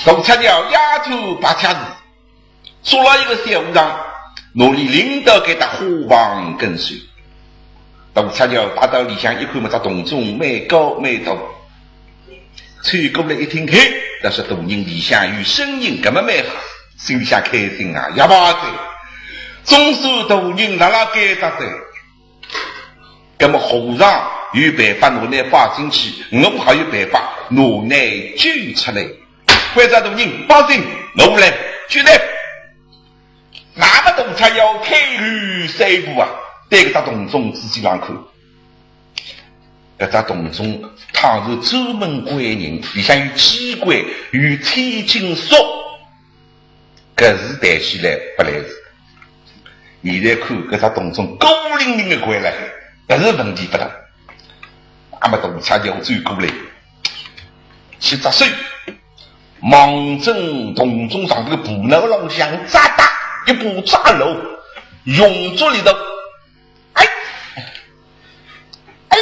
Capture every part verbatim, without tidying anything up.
大赤脚丫头白赤字，坐了一个小和尚，拿俚领到搿搭花房跟首。大赤脚踏到里向一看嘛，只洞中蛮高蛮大。凑过来一听，嘿，倒是大人里向有声音，搿么蛮好，心里向开心啊，也罢哉，总算大人辣辣该搭哉。 搿么和尚有办法拿倷放进去，我还有办法拿倷救出来。关照大人，放心，我来救倷。那么大赤脚开后三步啊，对搿只洞中仔细浪看。搿只洞中倘若专门关人，里向有机关，有千金锁， 搿是弹起来勿来事。现在看搿只洞中孤零零个关了，搿是问题勿大。那么大赤脚走过来，去只手，望准洞中上头布脑浪向扎搭一把扎牢，用足力道，哎，哎，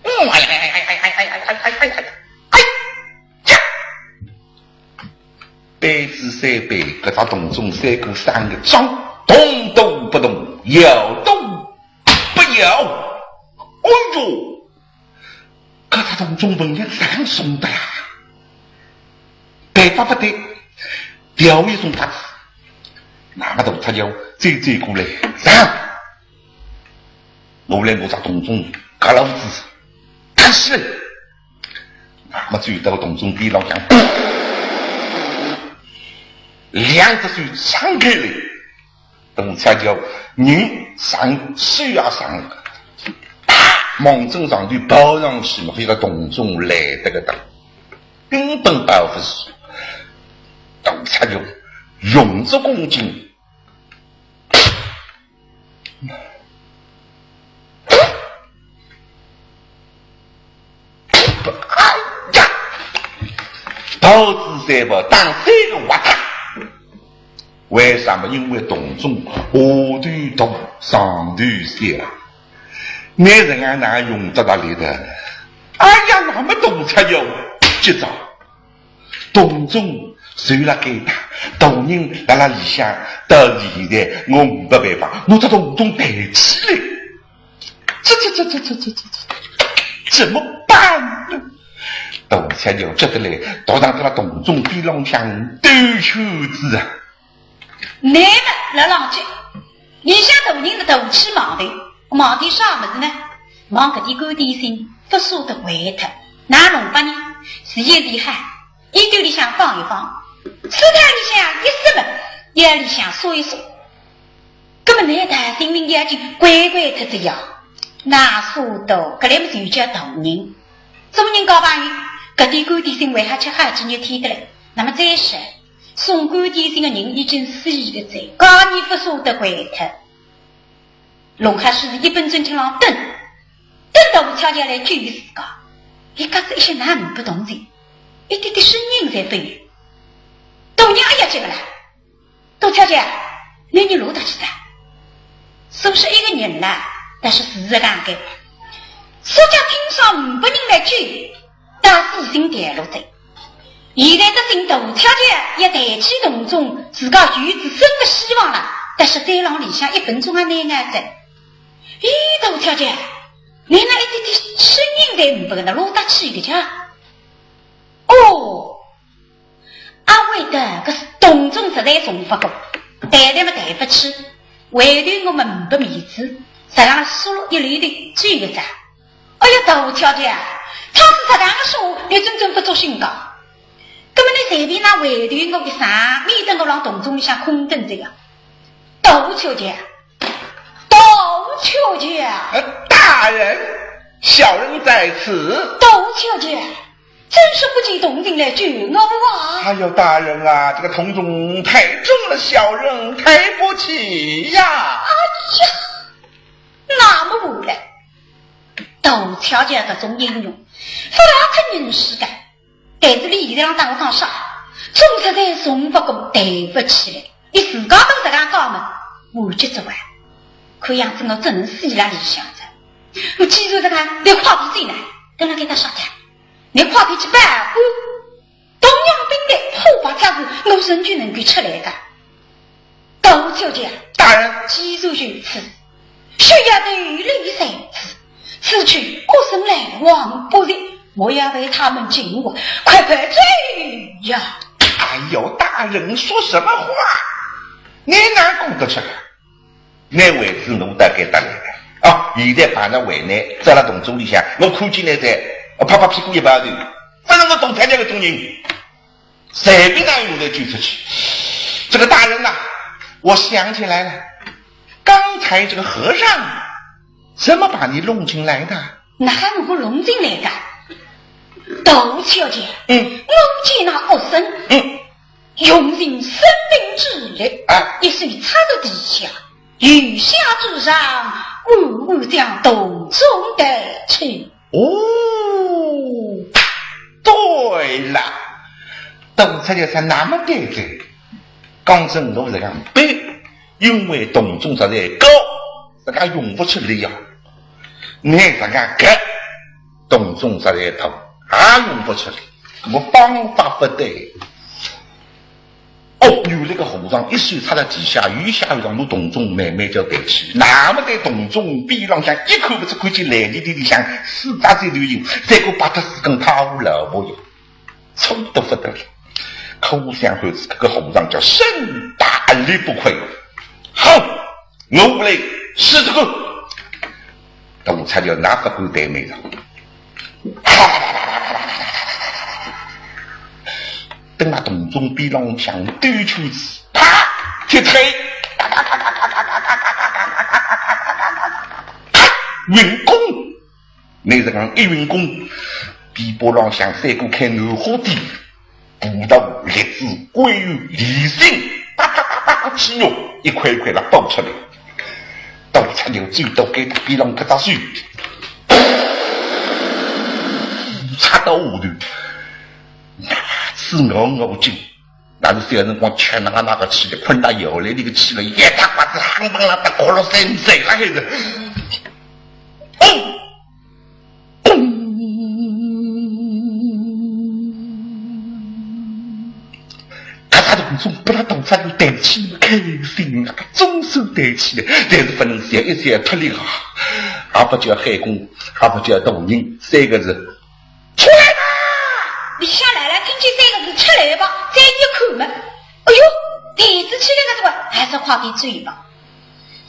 嗯，哎，哎，哎，哎，哎，哎，哎，哎，哎，哎，呀！ 扳仔三扳，搿只洞中三个三个张，动都不动，摇都不摇。哎哟，搿只洞中门也上松的啦！办法勿对，调一种法子。那么大赤脚走走过来，上，我来我只洞中搿篓子，开始。 那么走到洞中边浪向，两只手张开来，大赤脚人上，手也上，啪，望准上头抱上去嘛，搿个洞中来得个当，根本抱勿住。大赤脚用足功劲， 哎呀！桃子三宝打三个滑塌。为啥么？因为洞中下头大，上头小，拿人家哪用得着力的？哎呀，那么大赤脚急着。 洞中就辣该搭，大人辣辣里向，到现在我没办法，我只洞中弹起来。这这这这这这这这，怎么办呢？大赤脚急得来，倒上到了洞中边浪向兜圈子啊！那么辣浪去，里向大人是大起忙的，忙点啥物事呢？忙搿点干点心勿舍得坏脱，哪弄法呢？是也厉害， 衣兜里向放一放，书台里向一塞么，腰里向缩一缩。葛么拿袋性命要紧乖乖脱仔呀，哪舍得，搿来么就叫大人。做人交朋友，搿点干点心还好吃好几日天得嘞。那么再说，送干点心个人已经死了哉，家人勿舍得坏脱。 弄好书是一本正经浪等，等到大赤脚来救伊自家，伊觉着一歇哪能勿动静，一点点声音侪勿有。大人哎呀，急勿啦？大赤脚，倷人落搭去哉？是勿是一个人啦？但是事实讲个，自家听上五百人来救， 当时已经跌落哉。现在得信大赤脚也抬起洞中，自家有仔生个希望了，但是再浪里向一分钟也难熬哉。咦，大赤脚，倷哪一点点声音侪呒不，哪落搭去个介？哦，阿会得，搿是洞中实在动勿过，抬抬么抬勿起，回头我么呒不面子，实梗缩落一溜头走个哉。 哎呀，大赤脚，倘使实梗个说，倷真正勿作兴个。葛么倷随便哪回头我一声，免得我浪洞中里向空等着呀。大赤脚，大赤脚。呃，大人，小人在此。大赤脚，真是不见大人来救我啊！哎呦，大人啊，这个洞中太重了，小人抬不起呀。哎呀，那么我来。 大赤脚搿种英雄，勿大可能死个。但是俚现在浪当我讲啥，总实在动勿过，抬勿起来，俚自家都实梗讲么，完结哉哇。看样子我只能死辣里向哉。我既然实梗，倷快点进来，等辣该搭啥个？倷快点去办案。兵的破白之事，我怎就能够出来的？大小姐，大人，既然如此，休要对理在此，此去恶生来往不利，我要为他们尽活，快快走呀！哎呦，大人说什么话？你哪讲得出来？那位置我大概得来的啊！现在把那为难，在那洞中里向，我看见你在，我拍拍屁股一拍头，反正我懂他那个种人。随便哪有路得救出去。这个大人呐，我想起来了，刚才这个和尚怎么把你弄进来的？哪能够弄进来的？大小姐，嗯。我见那恶僧，嗯。用尽生命之力，啊。一手插入地下，由下至上，暗暗将洞中抬起。 哦，对了，大人说那么对哉，刚正我是讲对，因为洞中实在高，自家用不出力呀。你自家搿洞中实在大，也用不出力，我方法不对。 哦，有那个和尚一手插在地下，由下而上，从洞中慢慢叫抬起。那么在洞中边浪向一看，勿是看见来里里里向四只脚头影，再过八只四根太乌老婆哟，粗得不得了。可想而知，这个和尚叫身大力不亏。好，我来试这个。大人说那不够对面的。 等辣洞中边浪向兜圈子，啪，踢腿，啪，运功。那是讲一运功，臂膊浪向三个开南花点，葡萄、荔枝、桂圆、梨心，啪啪啪啪啪，鸡肉一块一块地剥出来。大人就走到该搭边浪搿搭去，插到下头。 牙齿咬咬紧，那是小辰光吃那个那个气的，困到摇篮里个气了，一塌刮子，夯当啷当，咕噜声碎了还是。哦，哦，搿只洞中拨伊洞出来，抬起开心啊，总算抬起来，但是勿能笑一笑脱力啊，也勿叫喊功，也勿叫大人，三个字， 出来吧！里向老老听见三个字“出来吧”，再一看嘛，哎哟，抬仔起来个辰光，还是快点走吧。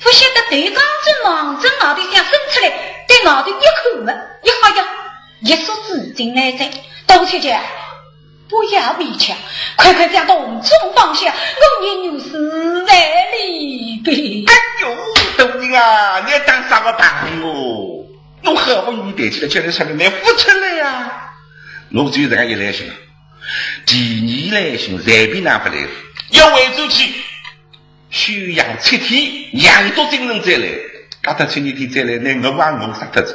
勿晓得头刚正望正外头向伸出来，对外头一看嘛，一吓呀，一束子进来哉。大小姐，不要勉强，快快将洞中放下，我也有事在里边。哎呦，大人啊，你打啥个扮哦？ 侬好不容易抬起来，叫侬出来，侬勿出来呀？我只有搿样一来信，第二来信随便哪能勿来，要回转去，休养七天，养足精神再来。隔脱七日天再来，侬我也饿杀脱仔，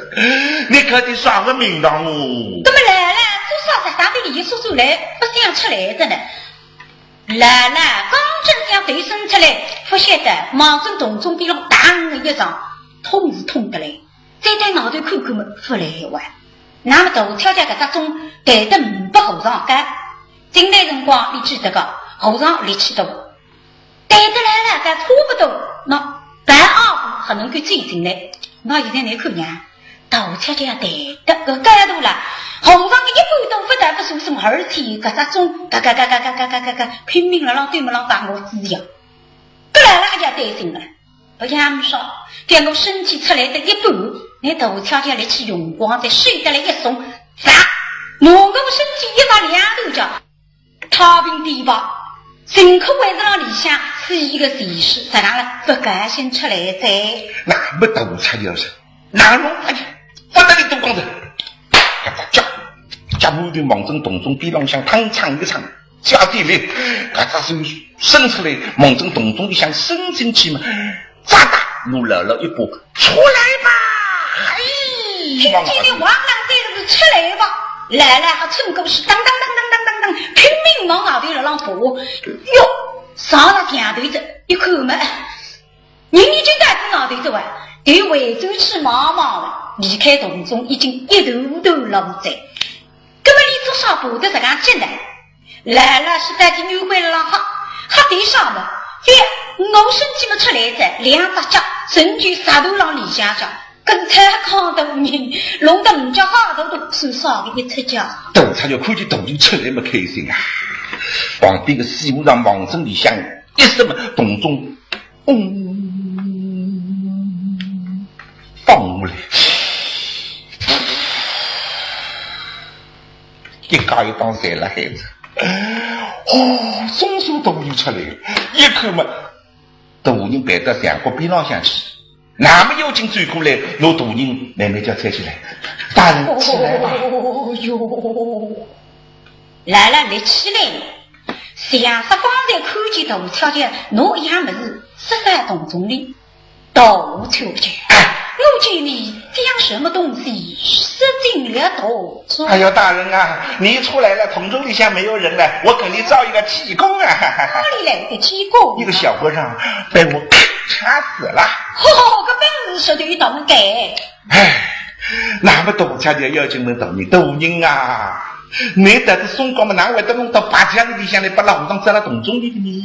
侬搿点啥个名堂哦？那么来了，做啥啥啥的一说出来，不想出来的呢？来了，刚正想头伸出来，勿晓得望准洞中边浪当一声，痛是痛得来。 再对外头看看么，勿来哇。那么大小姐搿只钟抬得呒不和尚高，进来辰光，伊记得个，和尚力气大，抬得来了，搿差不多，那半阿婆还能够走进来。那现在侬看呀，大小姐抬得搿高度了，和尚一般都勿得勿手伸，而且搿只钟嘎嘎嘎嘎嘎嘎嘎嘎嘎，拼命了让对门浪打我滋养。搿来了，哎呀，担心了。 勿要说，叫我身体出来的一半，拿大小姐力气用光，再手得来一松，唰，拿我身体一搭两头叫，太平地吧，幸亏还是让里向是一个前世，实梗了，勿甘心出来哉。那么大小姐是，哪能发现？勿得了，都讲着，脚脚脚步就望准洞中边浪向趟趟一趟。 小姐妹，搿只手伸出来，望准洞中里向伸进去嘛，喳喳，拿老老一把，出来吧！哎，听见伊哇啦三个字出来吧，老老还冲过去，当当当当当当当，拼命往外头辣浪爬。哟，上了墙头子，一看嘛，人已经到仔外头子哇，头回转去望望了，离开洞中已经一头头路哉。葛么伊做啥爬得实梗急呢？老老是带仔女鬼浪吓，吓点啥么？哎，我身体么出来哉，两只脚伸进石头浪里向去，跟才看到人，弄得人家吓得都算啥个一只脚。大太监看见大人出来么开心啊，旁边个西和尚望准里向一伸么，洞中嗡，放下来，一家一档侪辣海哉。哦，总算大人出来了，一看嘛，大人陪到墙角边浪向去，那么要紧走过来，拿大人慢慢叫搀起来，大人起来吧。哦哟，来了，立起来。 像煞方才看见大太监拿一样物事塞到洞中里。大太监，哎，我见你将什么东西塞进了洞中。哎呦，大人啊，你出来了，洞中里向没有人了，我给你照一个济公啊。哪里来的济公？一个小和尚被我掐死了。嚯，搿本事是对头的。哎，那么大太监要紧问大人，大人啊， 你到底松江么，哪会得弄到白家里向来，拨老和尚塞了洞中里的呢？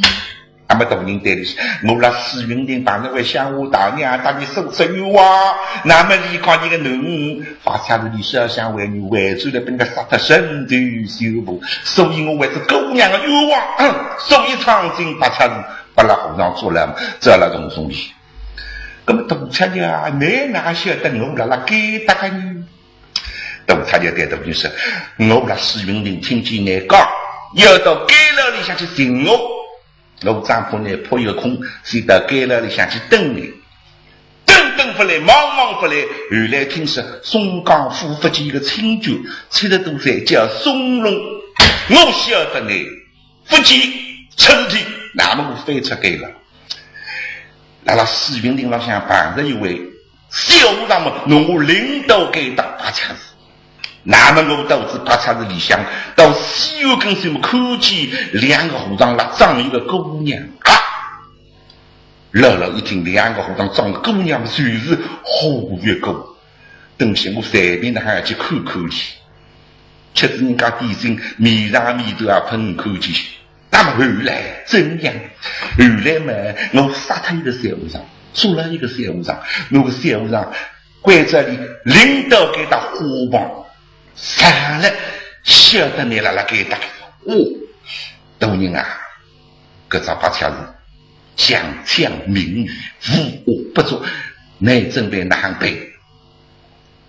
那么大人对俚说，我拉史云亭碰着位乡下大娘，搭俚诉说冤枉，那么俚讲俚个囡儿，白家里向为你为主的，被人家杀得身头全无，所以我为仔姑娘的冤枉，嗯，所以闯进白家里，拨老和尚捉了，塞了洞中里。那么大太监啊，你哪晓得我辣辣该搭个呢？ 大太监对大人说，我辣史云亭听见你讲，要到监牢里向去寻我，我丈夫呢，扑一个空，先到监牢里向去等你。等等勿来，望望勿来，后来听说松江府福建一个清军，七十多岁叫松茸，我晓得呢，福建出事体，那么我翻出监牢。 辣辣史云亭浪向碰着一位小和尚么，拿我领到该搭白家寺。那么我到仔白家寺里向，到西院跟前么，看见两个和尚辣装一个姑娘啊。老老一听，两个和尚装个姑娘么，就是活一个。 等歇我随便哪哼去看看去。吃仔人家点心，面上面都要喷口气。那么后来怎样？后来嘛，我杀脱一个小和尚，捉了一个小和尚，那个小和尚关照俚领到该搭伙房，上来晓得你辣辣该搭。哦，大人啊，搿只白家寺，讲讲名誉，无恶不作，你准备哪哼办？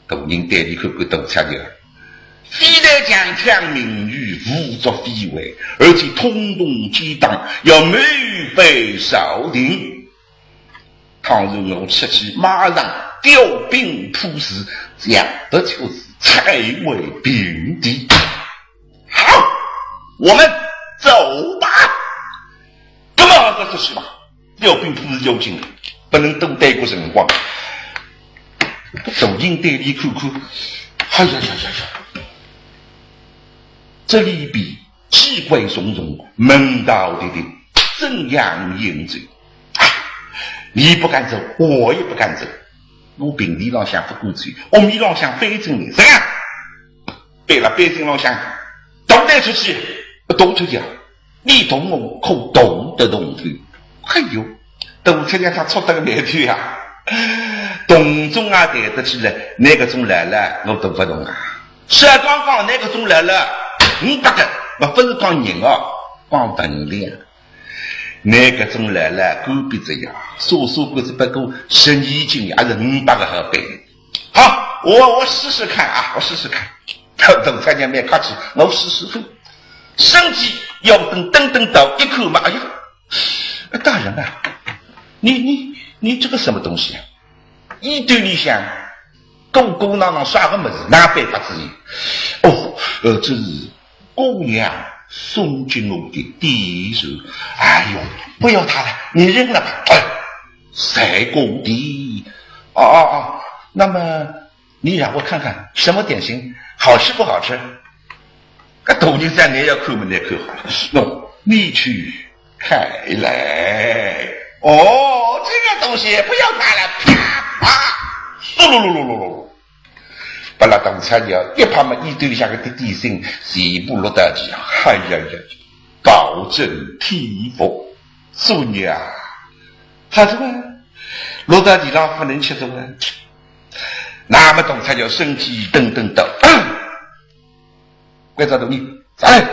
大人对俚看看，大太监，非但强抢民女，胡作非为，而且通同奸党，要谋反朝廷。倘若我出去，马上调兵部署，将这就是拆为平地。好，我们走吧。那么，这是什么？ 调兵部署要紧，不能多耽搁辰光。大人对俚看看，哎呀呀呀呀，这里边机关重重，门道迭迭，怎样应对？哎，你不敢走，我也不敢走。我平地浪向不敢走，屋面浪向翻进来，怎样？ 背了背心浪向，逃得出去，逃出去啊！你同我可逃得动的？哎呦，大太监他戳得个眉头呀！动总啊，对得起来，那个种来了，我都不动啊。是啊，刚刚那个种来了，五百个，我不是讲人哦，讲分量。那个种来了，干瘪仔呀，数数过只不过十二斤，还是五百个好背。好，我我试试看啊，我试试看。 大太监蛮客气，我试试看。身体要等等等到一看嘛，哎呀，大人啊，你你你这个什么东西啊？衣兜里向鼓鼓囊囊啥个么事，哪般法子呢？哦，呃，这是姑娘送给我的点心。哎呦，不要它了，你扔了吧。哎，谁给我的？哦哦哦，那么 你让我看看什么点心，好吃不好吃？搿大人再难要看么难看好了。喏，你去看来。哦，这个东西不要它了，啪啪，噜噜噜噜噜噜。拨勒大赤脚一拍嘛，衣兜里向个点点心全部落到地上。哎呀呀，暴殄天物，作孽啊！好哉啊，落到地上勿能吃哉啊。那么大赤脚身体顿顿抖，关照大人，上来。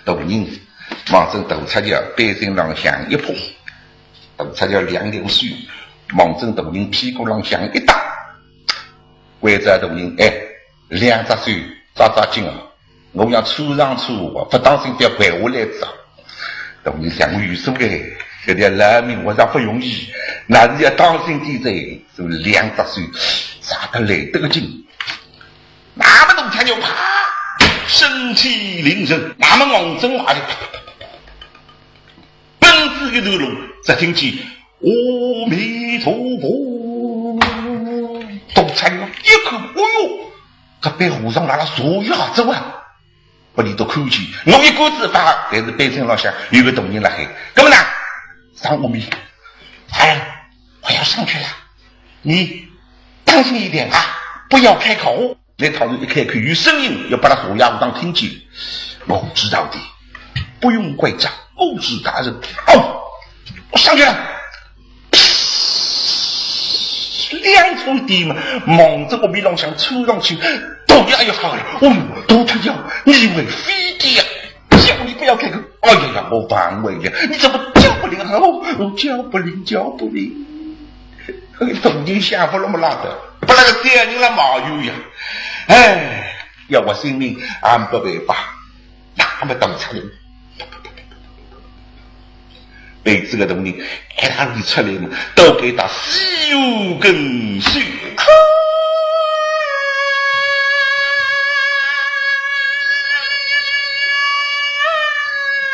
大人望准大赤脚背心浪向一扑，大赤脚两条手望准大人屁股浪向一搭，关照大人，哎，两只手抓抓紧哦，我要穿上穿下，勿当心要掼下来哉。大人想，我有数个，搿条老命活着勿容易，那是要当心点哉，所以两只手抓得来得个紧。那么大赤脚啪，身体凌身，那么望准外头，奔仔一段路，只听见阿弥陀佛。大赤脚一看，哎哟，搿班和尚辣辣坐月子啊！拨俚笃看见，我一个子发，但是背心浪向有个大人辣海。那么呢，上阿弥，哎呀，我要上去了，你当心一点啊，不要开口。那倘若一开口有声音，要拨勒坐月和尚听见。我知道的，不用怪哉，我知道的。哦，我上去了。两只手嘛，望准阿弥浪向穿上去，大爷呀，好了，哦哟，大赤脚，你会飞的呀！叫你不要开口。哎呀呀，我反胃呀，你怎么叫不灵啊？哦，叫不灵，叫不灵。大人想勿落么啦的，拨勒个小人来埋怨呀。哎，要我性命也没办法，那么大赤脚，被这个大人一拉里出来嘛，都给他死有跟随。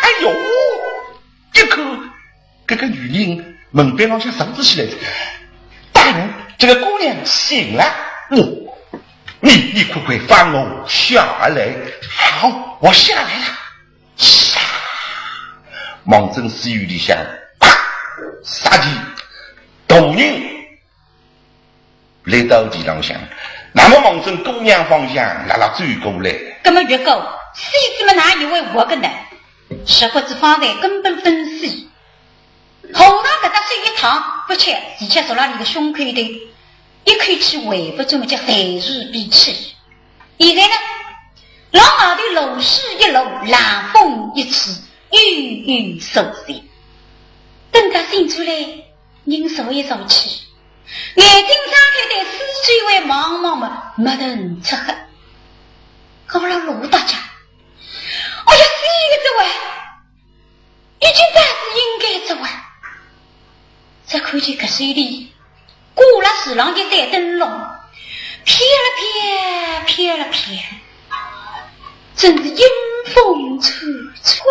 哎呦，一看，搿个女人门板浪向站仔起来，大人，这个姑娘醒了。哦，你，你快快放我下来。好，我下来了。唰，望准水里向，啪，杀气，大人来到地浪向，那么望准姑娘方向，辣辣走过来。那么越过，死仔么哪有会活个呢？实不知方才根本勿死。和尚搿只手一趟，勿吃，直接坐辣俚个胸口头，一口气回勿转么叫随时闭气。现在呢，老外头露水一路，冷风一吹，悠悠作响。等到醒转来，人坐一坐起，眼睛张开对四周围望望么，没得五尺黑。高了罗大家，哎呀，死个哉喂！ 已经该是应该哉哇。只看见搿水里，挂辣树浪个山灯笼，飘了飘，飘了飘，真是阴风阵阵。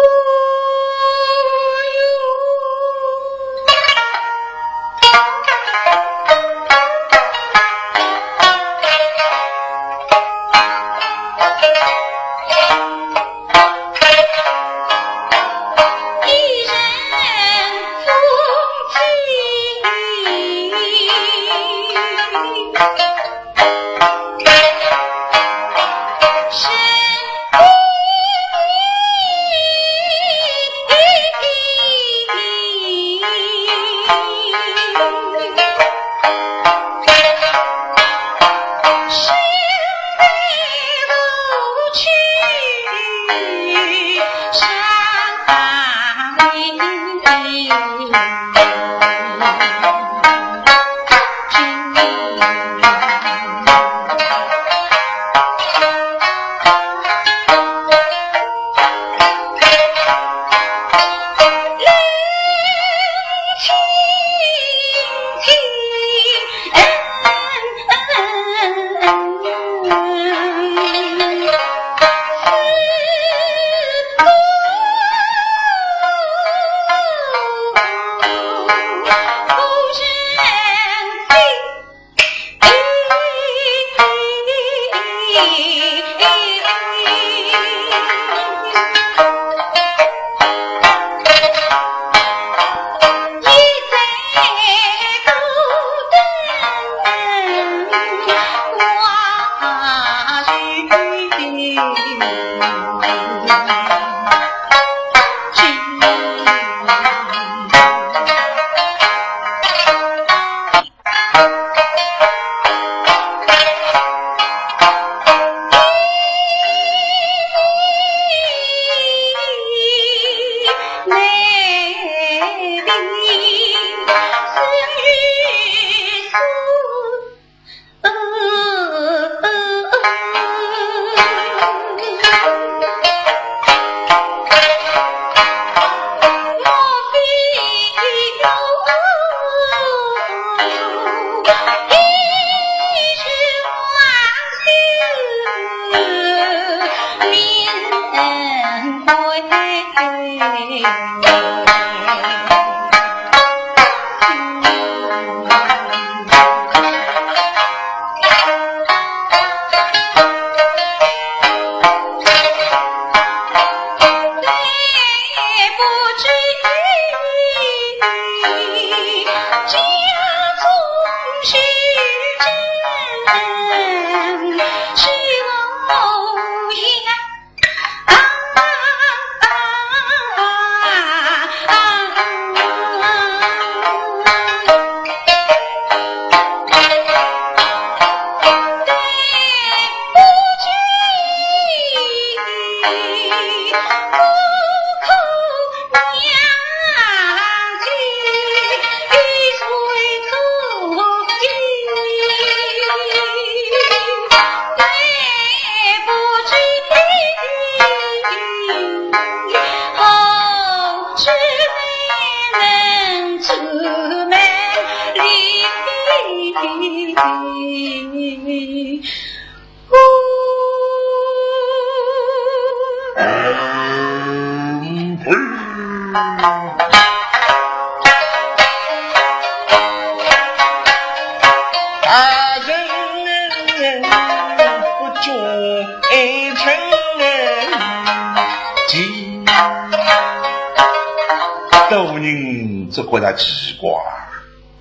大人只觉得奇怪，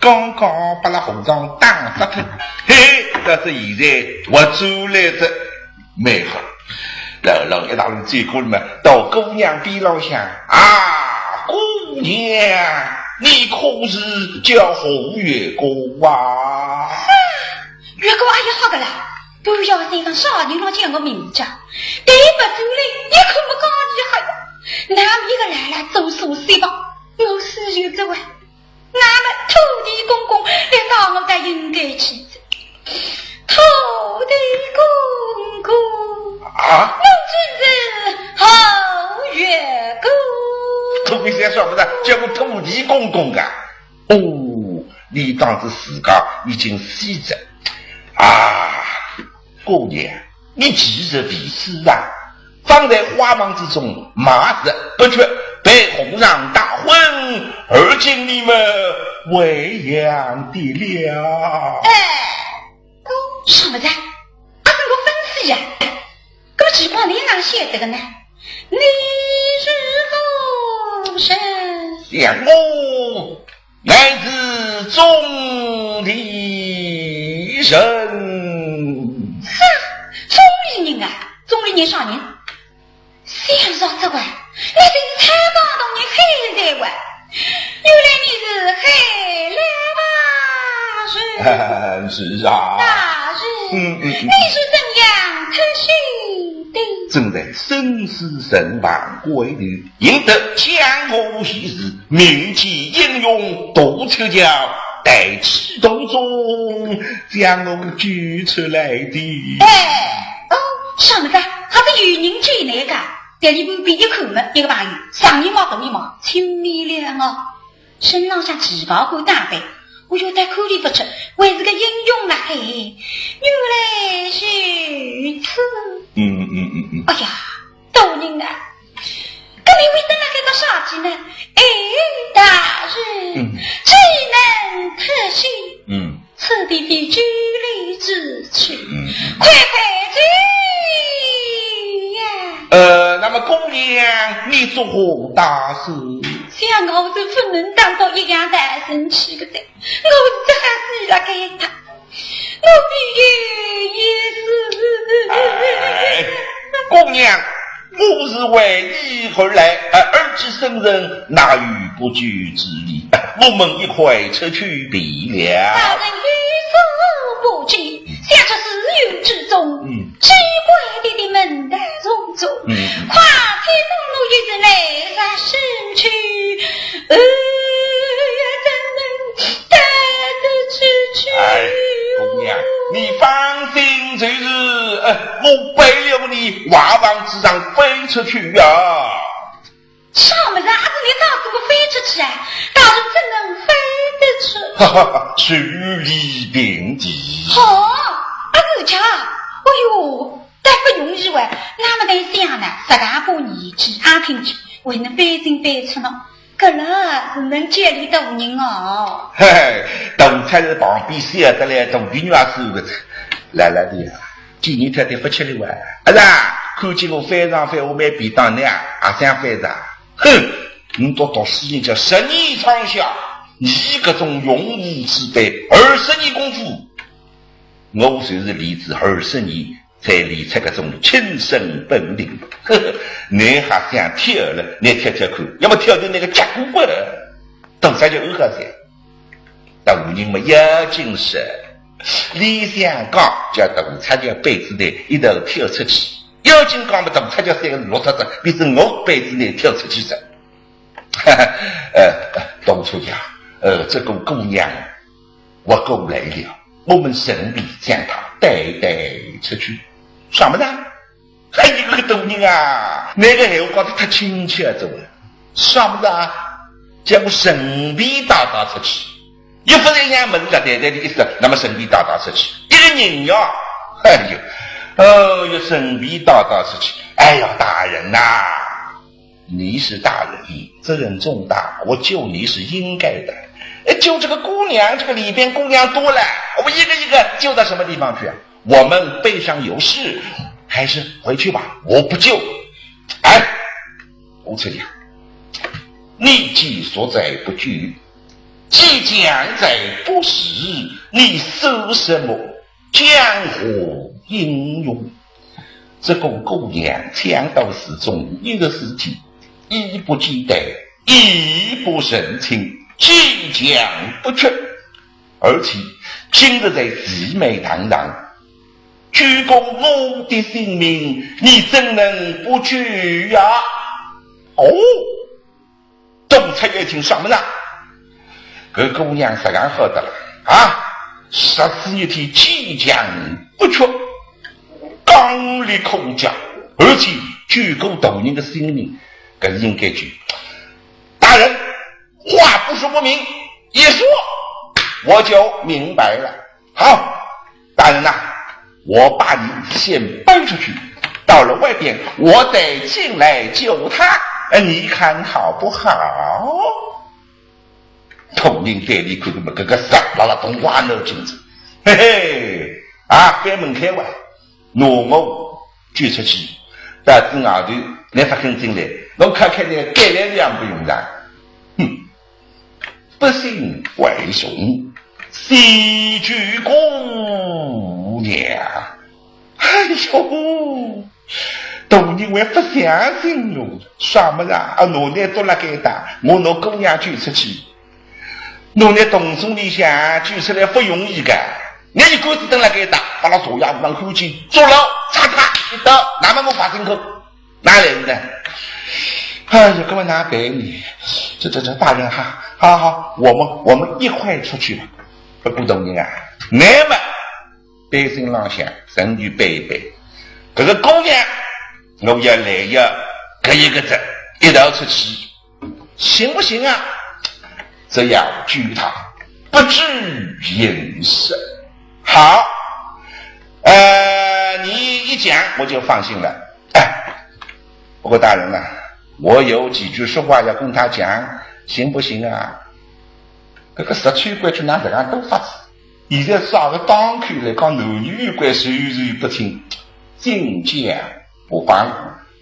刚刚拨勒和尚打发脱，嘿，但是现在活转来哉，蛮好。老老一道人走过来嘛，到姑娘边浪向，啊，姑娘，你可是叫何月歌啊？月歌阿要好个啦，半夜三更啥人来叫我名字？对勿住嘞，一口没讲厉害呀。那么一个来了，做啥事吧？我是有这位。 那么土地公公来到我的应该去哉。土地公公，啊？我就是何月歌。土地公公啥物事？叫我土地公公啊？哦，你当是自家已经死哉啊？ 姑娘，你其实未死啊，方才花房之中卖食不绝，被和尚打昏，而今你们还阳的了。哎，讲啥物事？阿是我昏死呀？搿么情况你哪晓得个呢？你是何人？想我 乃是钟离人。啥？钟离人啊？钟离人啥人？想着这位，乃就是太公大人海来哇。原来你是海来大人。是啊。大人，嗯，嗯，嗯。你是怎样脱险的？正在生死存亡关头， 幸得江湖奇事，民间英雄杜秋娇，在此途中将我救出来的。哎，哦，啥物事？还是有人救你个？在里边一看嘛，一个朋友，上面嘛，头里嘛，青面獠牙，身浪向旗袍般打扮，我有点看里不出，还是个英雄了嘿。原来如此。嗯，嗯，嗯，嗯。哎呀， 大人啊，搿你会得辣海个啥体呢？哎，大人，嗯。岂能脱险？嗯。此地非救你之处，嗯。快快走呀！呃，那么姑娘，你作何打算？想我是不能当做一样的生气个哉，我是这样死了该他。 我必有一死。哎，姑娘，我是为你而来，呃，而且生人哪有不救之理？我们一块出去便了。大人有所不知，想这寺院之中，嗯。 至贵的门庭若市，嗯。况且东吴有人来杀身去，呃，怎能得得出去？哎，姑娘，你放心，就是，呃，我背了你，瓦房之上飞出去呀。 啥物事啊？阿是你当初不飞出去啊？大人怎能飞得出？哈哈哈，手里平地。好，阿是讲，哎哟，忒不容易喂。那么难想呢，实在不容易，阿听见，还能飞进飞出呢。搿了是能见你大人哦。嘿嘿，大人在旁边笑得来，大人也是个，来来的呀。 今日天天勿吃力哇？阿是啊，看见我翻上翻，我买便当呢，也想翻上。哼，你到到死人家十年窗下，你搿种用武之辈，二十年功夫，我就是练仔二十年，才练出搿种亲身本领。你还想跳了，你跳跳看，要么跳到那个脚骨骨了，等下就二十岁。大人么要紧些，俚想讲叫大人叫背子呢，一头跳出去，要紧讲么大人叫三个落脱子，变成我背子呢跳出去了。呃，董处长，呃，这个姑娘我过来了，我们顺便将她带带出去。什么呢？哎，你个大人啊，那个闲话讲得太亲切了，怎么？什么呢？叫我顺便带带出去。又不是让门子带带的意思，那么顺便带带出去。一个人呀，哎呦，哦哟，顺便带带出去。哎呀，大人呐，你是大人，责任重大，我救你是应该的。哎，救这个姑娘，这个里边姑娘多了，我们一个一个救到什么地方去啊？我们背上有事，还是回去吧，我不救。哎，吴春阳，你既说在不救，既讲在不是，你说什么江湖英雄？这个姑娘讲到是中意的事情，一不简单，一不成亲，既讲不绝。而且今日在姊妹堂上，救过我的性命，你怎能不救呀？哦，董察院一听，什么呢？搿姑娘实梗好得了啊，十四日天既讲不绝，刚烈可嘉，而且救过大人的性命，搿是应该救。大人，话不说不明，一说我就明白了。好，大人呐，我把你先搬出去，到了外边我再进来救她，哎，你看好不好？大人对俚看看么，搿个啥啦啦动歪脑筋哉，嘿嘿，啊，关门开哇，拿我救出去，到仔外头，倷勿肯进来，我看看倷该来两不用场。哼，不信怪从，先救姑娘。哎呦，大人还勿相信哟，啥物事啊？啊，奴才都辣该搭，我拿姑娘救出去，奴才洞中里向救出来勿容易个。倷一个子蹲辣该搭，拨拉坐呀，勿让看见，捉牢，嚓嚓一刀，那么我发进去，哪来的？哎呀，搿么哪办呢？这这这大人哈，好好，我们我们一块出去吧。不过大人啊，那么 背心浪向，身体背一背。搿个姑娘，我要来要搿一个子一道出去，行不行啊？只要救她，不至于死。好，呃，你一讲我就放心了。哎，不过大人啊，我有几句说话要跟她讲，行不行啊？搿个十七关去哪能都发子？ 现在啥个当口来讲男女有关，谁谁不听，进见不妨。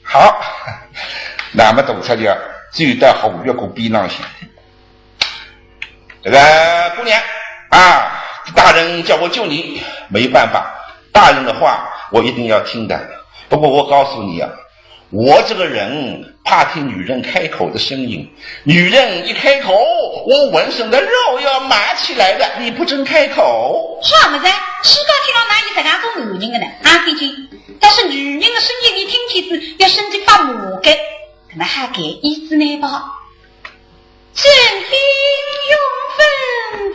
好，那么董察院走到红月姑边浪向，这个姑娘啊，大人叫我救你，没办法，大人的话我一定要听的。不过我告诉你啊， 我这个人怕听女人开口的声音，女人一开口，我浑身的肉要麻起来的，你不准开口。啥物事？世界浪哪有实梗种男人的呢？阿飞姐，但是女人的声音你听见是要身体发麻的，那么还给意思呢吧？ 朕英雄吩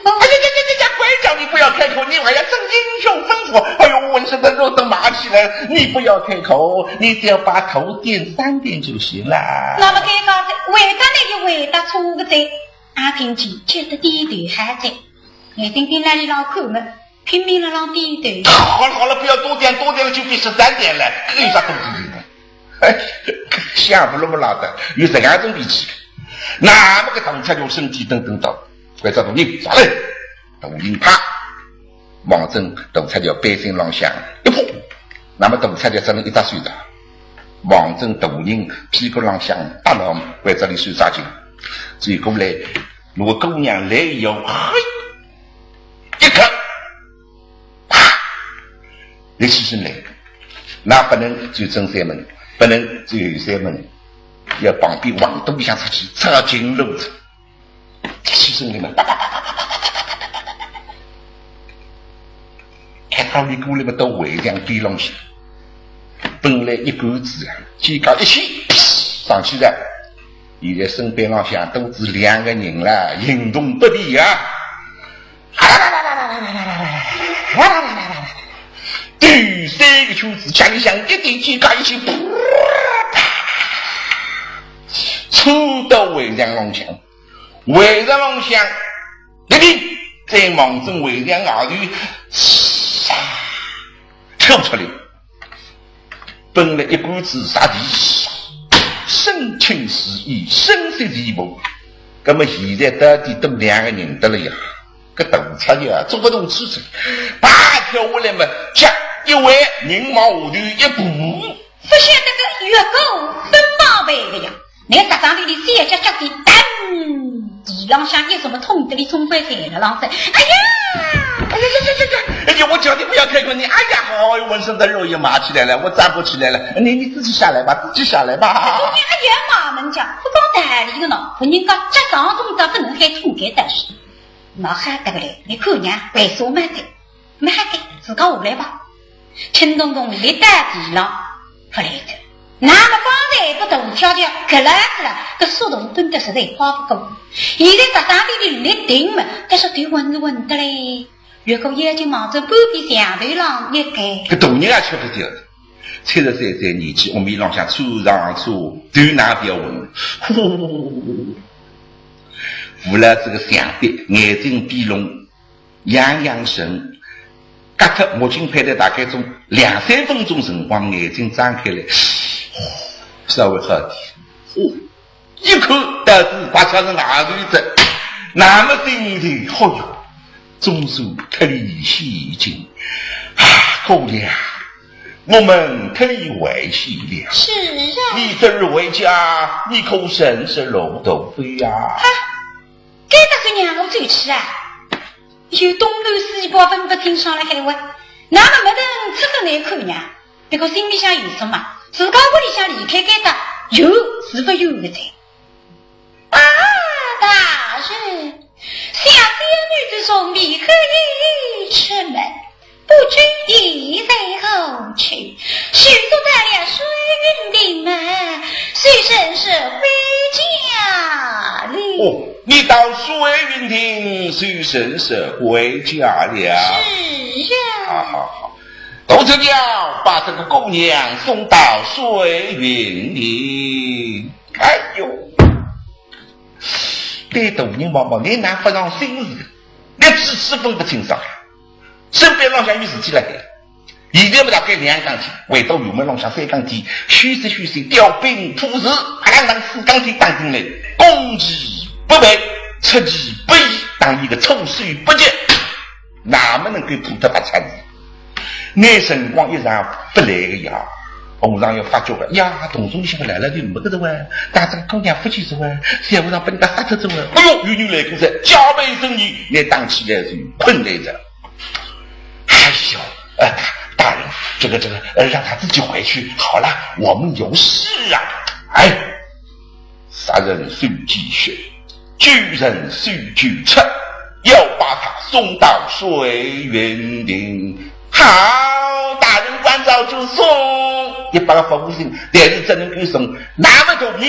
咐。哎呀呀呀呀呀！乖巧，你不要开口，你还要朕英雄吩咐。哎呦，浑身的肉都麻起来了，你不要开口，你只要把头点三点就行了。那么该讲的，回答呢就回答错个哉。阿平姐觉得点头好哉，眼睛盯牢伊浪看么，拼命了浪点头。好了好了，不要多点，多点了就变十三点了，搿有啥多点的？ 哎，想勿落么啦的，有实梗种脾气。那么个董察院身体噔噔抖，关照大人上来，大人啪，望准董察院背心浪向一扑，那么董察院只能一搭手的，望准大人屁股浪向搭牢，关照伊收啥劲，走过来，那个姑娘来以后，嘿，一看，啪，立起身来，那不能只有正三门，不能只有三门，要旁边横渡一下出去，插进路子。 起身来嘛，还到里过来嘛，到围墙边浪向，本来一干子啊，肩胛一起，上去了。现在身边浪向都是两个人了，行动不便啊。第三个圈子，像里向一点肩胛一起，冲到围墙浪向。 围墙浪向，立定，再望准围墙外头，唰，跳出来。本来一干子杀敌，身轻如燕，身色如凤。那么现在到底都两个人得了呀，搿大差呀，做不动吃吃。啪，跳下来嘛，脚一歪，人往下头一步。 不晓得个越过分宝贝个呀，那个搭档里的小脚脚的噔，地浪向一什么痛得里总归站了浪噻。哎呀！哎呀呀呀呀呀！哎呀，我叫你不要开口，你哎呀，好，浑身的肉也麻起来了，我站不起来了。你，你自己下来吧，自己下来吧。姑娘哎呀，妈们讲，不讲道理的呢，人家脚上动到不能还痛该但是，那还得个嘞，你看人家为什么的？ 没喊开，自家下来吧。轻咚咚立到地浪，勿来哉。那么刚才一个大跳跳，搿来搿来，搿速度蹲得实在快勿过。现在搭档里的立定嘛，但是头昏是昏得嘞。越过眼睛望着半边墙头浪一看，搿大人也吃勿消，七十三岁年纪，屋面浪向穿上穿，头那覅昏。呼，扶牢这个墙壁，眼睛闭拢， 养养神，隔脱墨镜配得大概种两三分钟辰光，眼睛张开来，稍微好点。哦，一看到是白超人外头哉，那么心里，哦哟，总算脱离险境。啊，姑娘，我们脱离危险了。是啊。你这日回家，你可认识路途呀？啊，该搭是让我走去啊？ 有东南西北分不清爽了海哇，那么没得人吃得难看呀。不过心里向有数嘛，自家屋里向离开该搭，有是不有的哉。啊，大人，小姐女子从未可以出门，不知已在何处？许都到了水云亭嘛，随神社回家了。哦，你到水云亭，随神社回家了。是呀。好，好，好。 杜春娇把这个姑娘送到水云亭。哎哟，搿大人毛毛，倷哪勿上心思，倷几次分勿清爽啊？身边浪向有事体辣海。现在么大概两更天，回到衙门浪向三更天，休息休息，调兵部署，阿拉让四更天打进来，攻其不备，出其不意，打伊个措手不及。 哪么能够拖得白差事？那辰光一长勿来个呀，皇上要发觉个呀，洞中里向个来了就没个哉哇，打这个姑娘勿去哉哇，小和尚拨人家杀脱哉哇。哎哟，有人来过哉，加倍声音，那打起来是困难哉。哎呦，呃，大人，这个这个，呃，让他自己回去好了，我们有事啊。哎， 杀人手见血，救人手救出，要把他送到水云亭。好，大人关照就送。一百个服务生，但是只能够送，那么多人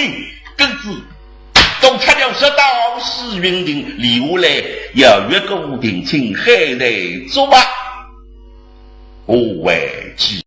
跟仔，送出了直到水云亭，留下来要越过亭，请海瑞做吧。何为之？